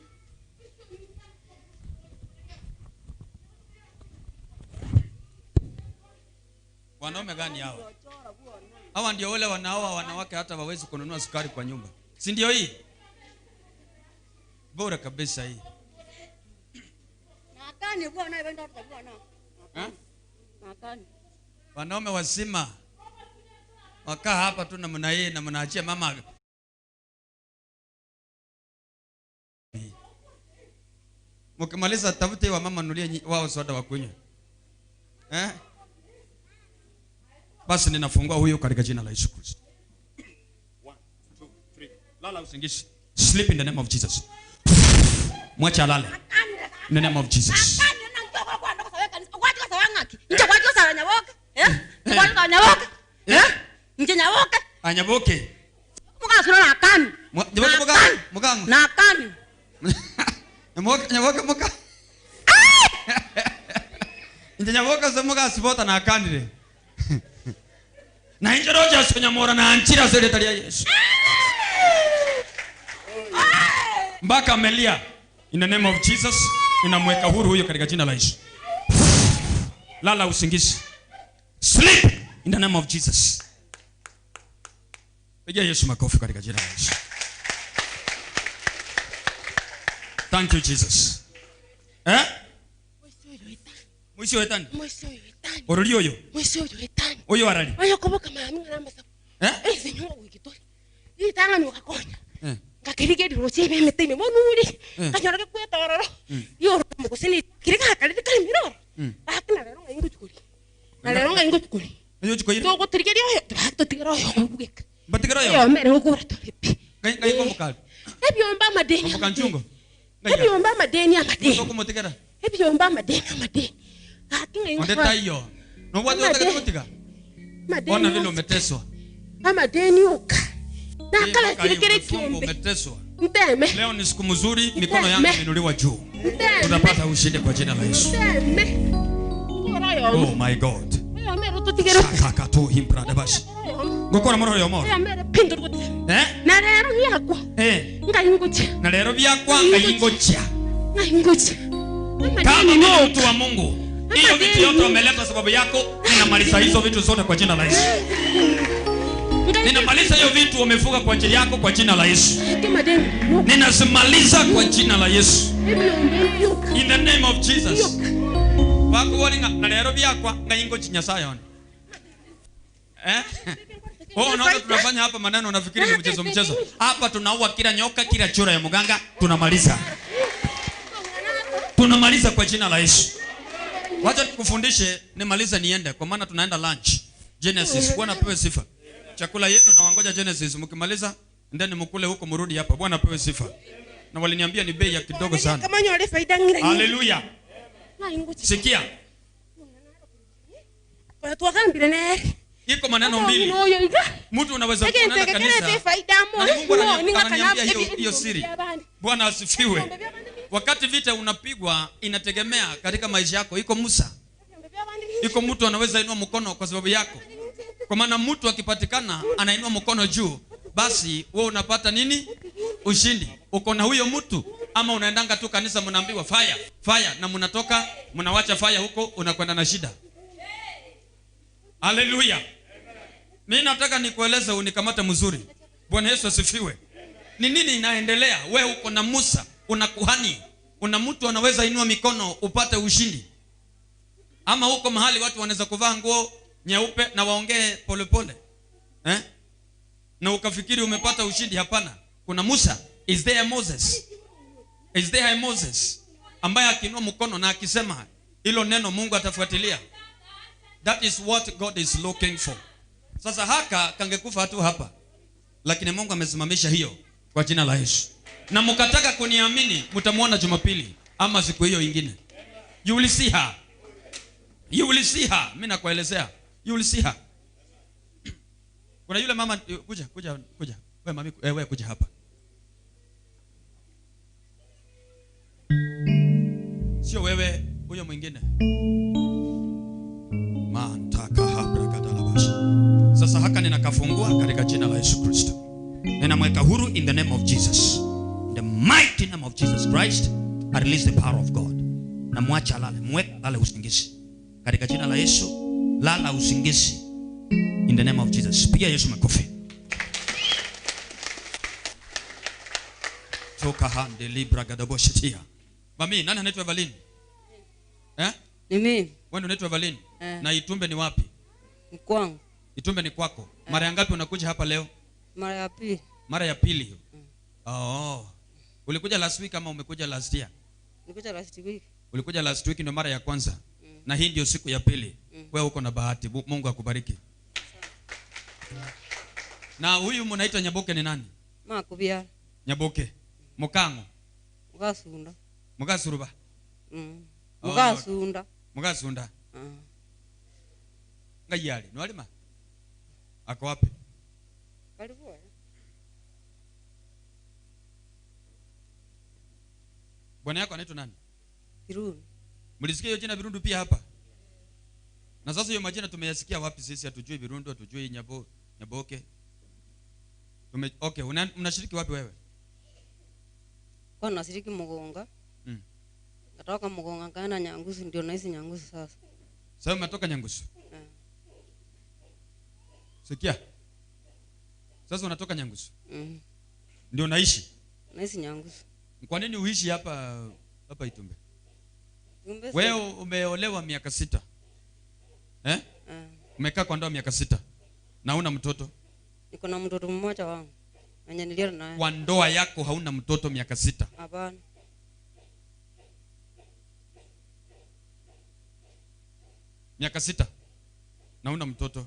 S1: Wanaume gani hawa? Hawa ndio wale wanaoa wanawake hata hawawezi kununua sukari kwa nyumba. Si ndio hii? Bora kabisa hii.
S2: Nakani bwana wewe ndio bwana.
S1: Eh?
S2: Nakani.
S1: Wanaume wazima wakaa hapa tu namna hii na mnaachia mama. Mkimaliza tafute wa mama nulie wao soda wa kunywa. Eh? Basi ninafungua huyo katika jina la Yesu Kristo. 1 2 3. Lala usingizi. Sleep in the name of Jesus. Mwacha alale. In the name of Jesus. Anyaboke.
S2: Nakani.
S1: Mugango.
S2: Nakani.
S1: Nyaboke muka. Nyaboke se muka sibota nakanire. Na injoroja sonyamora na anchira sele talia Yesu. Mpaka amelia. In the name of Jesus, ninamweka huru huyo katika jina la Yesu. Lala usingizi. Sleep in the name of Jesus. Pigia Yesu makofi katika jina la Yesu. Thank you Jesus. Eh? Mwisho wetani.
S2: Mwisho wetani.
S1: Orolio yo.
S2: Mwisho wetani.
S1: Oyo arali.
S2: Oyo koboka mami ngaramba sa.
S1: Eh?
S2: Eh senyo wikitori. Itanga ni ukakonya.
S1: Eh.
S2: Ngakirige diroche bemetime monuri. Kanyora ke kwetororo. Yo mukosini kirika kaliri kalimiro. Akina lero ngai nguchukuri. Na lero ngai nguchukuri.
S1: Yo chukoyi.
S2: To gotirige yo to tigero yo ngugeka.
S1: Batigero yo.
S2: Yo mere ngukura toripi.
S1: Ngai ngai komukali.
S2: Ebyomba madeni.
S1: Komukanchungo.
S2: Ebyomba madeni amadeni.
S1: Komutigera.
S2: Ebyomba madeni amadeni. Akinga
S1: Ondeta hiyo. No watu wataka kutiga.
S2: Madeni.
S1: Ona vile umeteswa.
S2: Amadeni uka. Na kala kirikere kiumbe.
S1: Umeteswa.
S2: Nteme.
S1: Leo ni siku mzuri, mikono yangu imeinuliwa juu. Tutapata ushindi kwa jina la Yesu.
S2: Nteme.
S1: Oh my God. Kaka tu himprada bashi. Ngokora moro yo moro. Eh?
S2: Na lero yakwa.
S1: Eh.
S2: Ngai
S1: Na lero byakwa ngai ngocha.
S2: Ngai ngocha.
S1: Kama ni mtu wa Mungu, hiyo vitu yote umeleta sababu yako, ninamaliza hizo vitu zote kwa jina la Yesu. Ninamaliza hiyo vitu umefuga kwa ajili yako kwa jina la Yesu. Ninazimaliza kwa jina la Yesu. In the name of Jesus. Wako walinga na lero byakwa ngai ngocha Nyasaye one. Eh? Oh, unaona tunafanya hapa maneno unafikiri ni mchezo mchezo. Hapa tunaua kila nyoka, kila chura ya mganga, tunamaliza. Tunamaliza kwa jina la Yesu. Wacha nikufundishe, nimalize niende kwa maana tunaenda lunch. Genesis, Bwana apewe sifa. Chakula yenu na wangoja Genesis, mkimaliza ndeni mkule huko mrudi hapa. Bwana apewe sifa. Na waliniambia ni bei ya kidogo sana. Hallelujah. Sikia. Iko maneno mbili. Mtu unaweza kuona kanisa. Na Mungu ananiambia hiyo siri. Bwana asifiwe. Wakati vita unapigwa inategemea katika maisha yako. Iko Musa. Iko mtu anaweza inua mkono kwa sababu yako. Kwa maana mtu akipatikana anainua mkono juu, basi wewe unapata nini? Ushindi. Uko na huyo mtu ama unaendanga tu kanisa mnaambiwa fire, fire, na mnatoka mnawacha fire huko, unakwenda na shida. Haleluya. Mimi nataka nikueleze unikamate mzuri. Bwana Yesu asifiwe. Ni nini inaendelea? Wewe uko na Musa, una kuhani, una mtu anaweza inua mikono upate ushindi. Ama huko mahali watu wanaweza kuvaa nguo nyeupe na waongee polepole. Eh? Na ukafikiri umepata ushindi. Hapana. Kuna Musa. Is there a Moses? Is there a Moses ambaye akiinua mkono na akisema hilo neno Mungu atafuatilia? That is what God is looking for. Sasa haka kangekufa tu hapa, lakini Mungu amesimamisha hiyo kwa jina la Yesu. Na mkataka kuniamini, mtamuona Jumapili ama siku hiyo ingine. You will see her. You will see her. Mimi nakuelezea. You will see her. Kuna yule mama, kuja kuja kuja. Wewe mami, wewe kuja hapa. Sio wewe, huyo mwingine. Mantaka habra kadalabash. Sasa haka ninakafungua katika jina la Yesu Kristo. Ninamweka huru in the name of Jesus. In the mighty name of Jesus Christ, I release the power of God. Na mwacha alale, mweka alale usingizi. Katika jina la Yesu, lala usingizi. In the name of Jesus. Piga Yesu makofi. Toka hande libra gadaboshitia. Mami, nani anaitwa Evelyn? Eh?
S4: Ni mimi.
S1: Wewe unaitwa Evelyn? Eh. Na Itumbe ni wapi?
S4: Ni kwangu.
S1: Itumbe ni kwako. Mara ngapi unakuja hapa leo?
S4: Mara ya pili.
S1: Mara ya pili hiyo. Oh. Ulikuja last week ama umekuja last year?
S4: Nilikuja last week.
S1: Ulikuja last week ndio mara ya kwanza. Na hii ndio siku ya pili. Wewe uko na bahati. Mungu akubariki. Na huyu mnaitwa Nyaboke ni nani?
S4: Makubia.
S1: Nyaboke. Mukango.
S4: Mukasunda.
S1: Mukasuruba.
S4: Mukasunda.
S1: Mukasunda. Ngayali, nwalima? Ako wapi?
S4: Karibu.
S1: Bwana yako anaitwa nani?
S4: Birundu.
S1: Mlisikia hiyo jina Birundu pia hapa? Na sasa hiyo majina tumeyasikia wapi sisi? Hatujui Birundu, hatujui Nyaboke. Okay, unashiriki wapi wewe?
S4: Kwa nashiriki Mugonga. Natoka Mugonga kaenda Nyangusu, ndio naishi Nyangusu sasa.
S1: Sasa umetoka Nyangusu? Sikia. Sasa unatoka Nyangusu? Ndio naishi?
S4: Naishi Nyangusu.
S1: Kwa nini uishi hapa hapa Itumbe? Wewe umeolewa miaka 6. Eh? Umekaa kwa ndoa miaka 6. Na huna mtoto?
S4: Niko na mtoto mmoja wangu. Mwenye nilioa naye.
S1: Kwa ndoa yako hauna mtoto miaka 6?
S4: Hapana.
S1: Miaka 6. Na huna mtoto.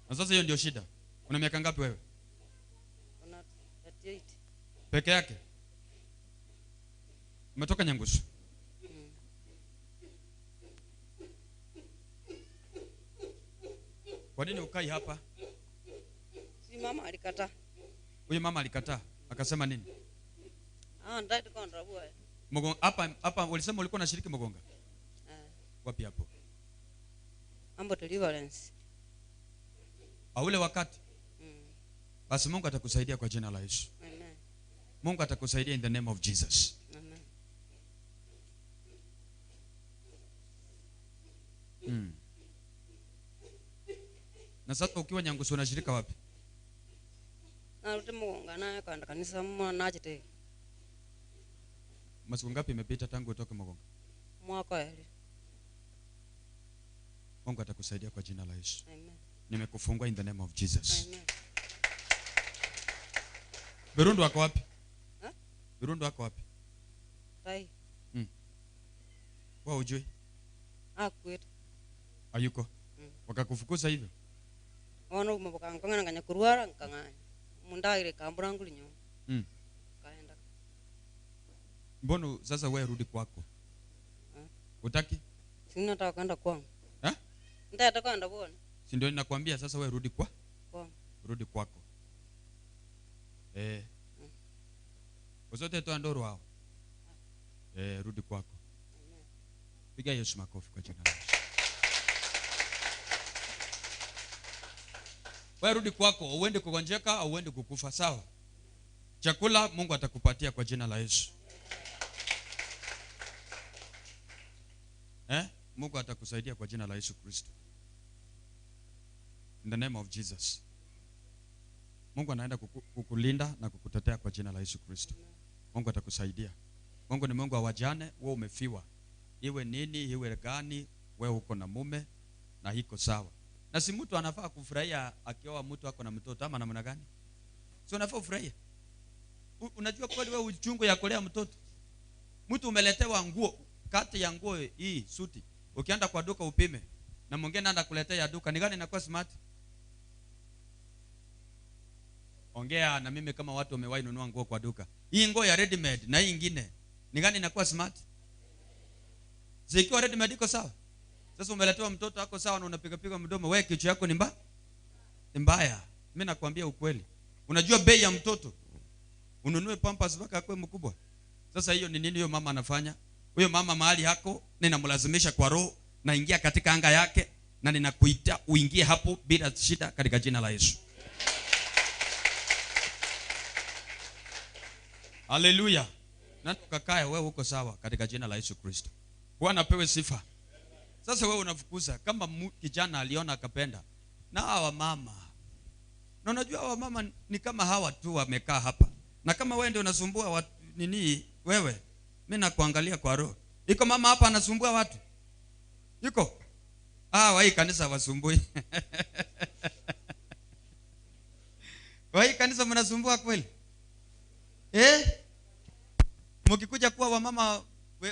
S1: Na sasa hiyo ndio shida. Una miaka ngapi wewe?
S4: Una 38.
S1: Peke yake? Umetoka Nyangusu? Kwa nini ukai hapa?
S4: Si mama alikataa.
S1: Huyo mama alikataa. Akasema nini?
S4: Ah, ndai tuko ndabua.
S1: Mugonga hapa hapa ulisema ulikuwa unashiriki Mugonga?
S4: Eh.
S1: Wapi hapo?
S4: Ambo deliverance.
S1: Ule wakati. Basi Mungu atakusaidia kwa jina la Yesu.
S4: Amen.
S1: Mungu atakusaidia in the name of Jesus.
S4: Amen.
S1: Na sasa ukiwa Nyangusu unashirika wapi?
S4: Narudi Mugonga na kaenda kanisa mwana chete.
S1: Masiku ngapi imepita tangu utoke Mugonga?
S4: Mwaka yale.
S1: Mungu atakusaidia kwa jina la Yesu.
S4: Amen.
S1: Nimekufungua in the name of Jesus.
S4: Amen.
S1: Birundu wako wapi?
S4: Ha?
S1: Birundu wako wapi?
S4: Tai.
S1: Wewe hujui?
S4: Akwet.
S1: Hayuko. Wakakufukuza hivyo?
S4: Ono mabakanga nganya kuruara nganga. Mundagire kamburangu linyo. Kaenda.
S1: Mbona sasa wewe rudi kwako? Utaki?
S4: Sina nataka kwenda kwangu.
S1: Eh?
S4: Ndataka kwenda bwana.
S1: Si ndio ninakwambia sasa wewe rudi kwa?
S4: Kwangu.
S1: Rudi kwako. Eh. Usote toa ndoro hao. Eh, rudi kwako. Piga Yesu makofi kwa jina la Yesu. Wewe rudi kwako, uende kugonjeka au uende kukufa, sawa? Chakula Mungu atakupatia kwa jina la Yesu. Mungu atakusaidia kwa jina la Yesu Kristo. In the name of Jesus. Mungu anaenda kukulinda na kukutetea kwa jina la Yesu Kristo. Mungu atakusaidia. Mungu ni Mungu wa wajane, wewe umefiwa. Iwe nini, iwe gani, wewe uko na mume na iko sawa. Na si mtu anafaa kufurahia akioa mtu ako na mtoto ama namna gani? Si unafaa ufurahie? Unajua kweli wewe uchungu ya kulea mtoto. Mtu umeletewa nguo, kati ya nguo hii suti. Ukienda kwa duka upime na mwingine anakuletea ya duka, ni gani inakuwa smart? Ongea na mimi kama watu wamewahi nunua nguo kwa duka. Hii nguo ya ready made na hii nyingine, ni gani inakuwa smart? Zikiwa ready made iko sawa. Sasa umeletewa mtoto wako sawa na unapiga piga mdomo, wewe kichwa yako ni mbaya. Mimi nakwambia ukweli. Unajua bei ya mtoto? Ununue pampers mpaka akue mkubwa. Sasa hiyo ni nini hiyo mama anafanya? Huyo mama mahali yako ninamlazimisha kwa roho, naingia katika anga yake na ninakuita uingie hapo bila shida katika jina la Yesu. Haleluya. Na tukakae wewe uko sawa katika jina la Yesu Kristo. Bwana apewe sifa. Sasa wewe unafukuza kama kijana aliona akapenda. Na hawa mama. Na unajua hawa mama ni kama hawa tu wamekaa hapa. Na kama wewe ndio unasumbua watu nini wewe? Mimi nakuangalia kwa roho. Iko mama hapa anasumbua watu? Iko? Ah, hii kanisa wasumbui. Hii kanisa mnasumbua kweli? Mkikuja kuwa wamama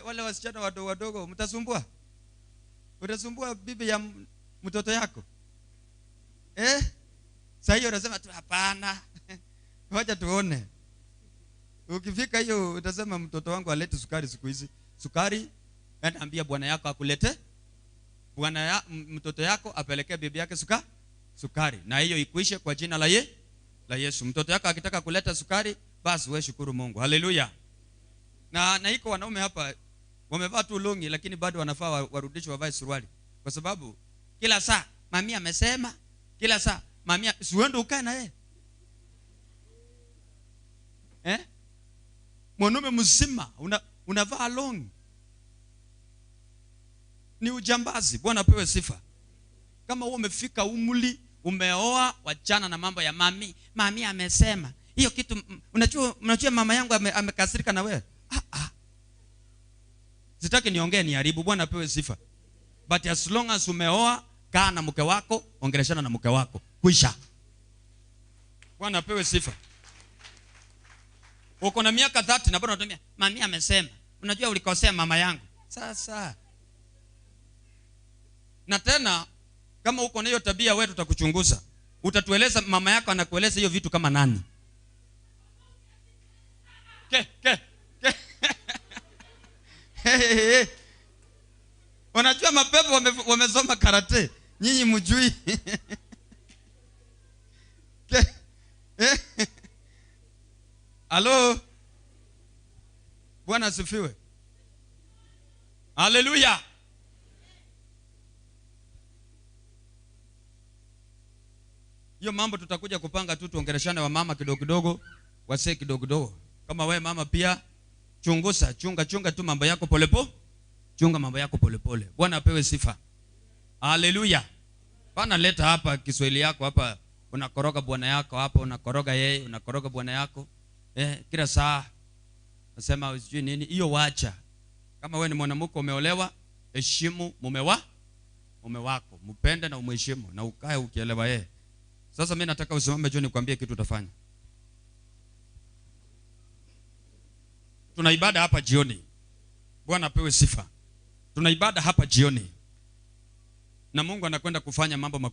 S1: wale wasichana wadogo wadogo mtasumbua? Utasumbua bibi ya mtoto yako? Sasa hiyo unasema tu hapana. Wacha tuone. Ukifika hiyo utasema mtoto wangu alete sukari siku hizi. Sukari, enda ambia bwana yako akulete. Bwana ya mtoto yako apelekee bibi yake sukari. Na hiyo ikuishe kwa jina la Yesu. Mtoto yako akitaka kuleta sukari, basi wewe shukuru Mungu. Haleluya. Na iko wanaume hapa wamevaa tu longi lakini bado wanafaa warudishwe wavae suruali. Kwa sababu kila saa mami amesema, kila saa mami, si wewe ndio ukae na yeye. Mwanaume mzima unavaa longi. Ni ujambazi. Bwana apewe sifa. Kama wewe umefika umri, umeoa, wachana na mambo ya mami. Mami amesema. Hiyo kitu unajua mama yangu amekasirika na wewe. Sitaki niongee niharibu. Bwana apewe sifa. But as long as umeoa, kaa na mke wako, ongeleshana na mke wako. Kwisha. Bwana apewe sifa. Uko na miaka 30 na bado unatumia mami amesema. Unajua ulikosea mama yangu. Sasa. Na tena kama uko na hiyo tabia wewe tutakuchunguza. Utatueleza mama yako anakueleza hiyo vitu kama nani? Ke. Hey. Wanajua mapepo wamesoma karate. Nyinyi mjui. Halo. Bwana asifiwe. Haleluya. Hiyo mambo tutakuja kupanga tu, tuongeleshane wa mama kidogo kidogo, wasee kidogo kidogo. Kama wewe mama pia chunguza, chunga tu mambo yako polepole. Chunga mambo yako polepole. Bwana apewe sifa. Haleluya. Bana leta hapa Kiswahili yako hapa, unakoroga bwana yako hapa, unakoroga yeye, unakoroga bwana yako. Kila saa nasema sijui nini, hiyo wacha. Kama wewe ni mwanamke umeolewa, heshimu mume wako, mpende na umheshimu na ukae ukielewa yeye. Sasa mimi nataka usimame juu nikwambie kitu utafanya. Tuna ibada hapa jioni. Bwana apewe sifa. Tuna ibada hapa jioni. Na Mungu anakwenda kufanya mambo makubwa.